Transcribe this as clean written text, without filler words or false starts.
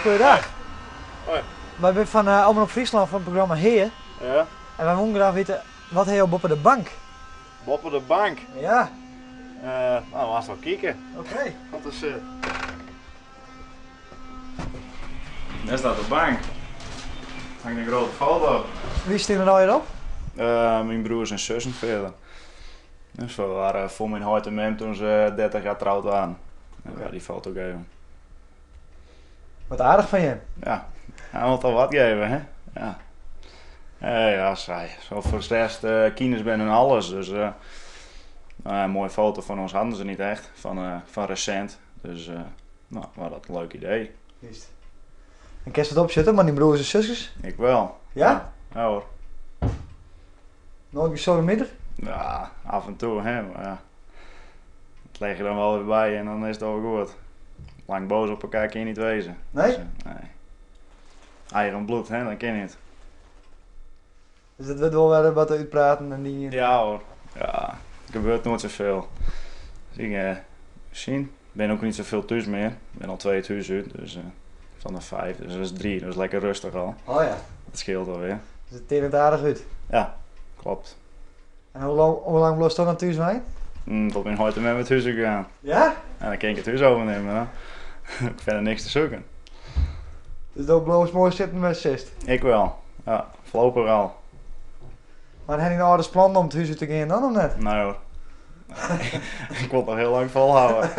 Goeiedag. Hoi. Wy binne fan Omrop Fryslân fan it programma Hea. Ja. En wy woenen graach witte, wat ha jo boppe de bank? Boppe de bank? Ja. No, moatst wol kike. Oké. Wat is it? Dêr staat de bank. Hangt in grote foto. Wie stean der allegear op? Myn broers en sussen verder. Dus we waren foar myn heit en mem toen se 30 jaar troud waren. En we die foto geven. Wat aardich fan jim. Ja, hy wol toch wat geven, hè? Ja. Ja, sy. Zo voor de rest kinders ben en alles. Dus nou ja, een mooie foto van ons hadden ze niet echt. Van recent. Dus nou, war dat een leuk idee. Juist. En kinst wat opsjitte mei dyn broers en suskes? Ik wel. Ja? Ja hoor. Noait gesodemiter? Ja, af en toe, hè, mar ja. Dat leg je dan wel weer by en dan is it alwer goed. Lang boos op elkaar kin je niet wezen. Nee? Dus, nee. Eigen bloed, hè, dat kin niet. Dus dat wurdt wol wer wat útpraten en dien? Ja hoor, ja. Der gebeurt noait sofeel. Dus ik sien, ik bin ook niet sofeel thús mear. Ik bin al twee it hús út, dus fan de vijf, dus dat is drie. Dat is lekker rêstich al. Oh ja. Dat skeelt alweer. Dus it teart aardich út? Ja, klopt. En hoe lang, hoe lang bliuwst dan noch thús wenjen? Tot myn heit en mem it hús út gean. Ja? En dan kin ik it hús overnimme. Hè? Ik verder niks te zoeken. Dus do bliuwst moai sitten wêr'tst sitst? Ik wel, ja. Voorlopig al. Mar ha dyn âlders plannen om it hús út te gean dan of net? Nee hoor. Ik wol it noch hiel lang folhâlde.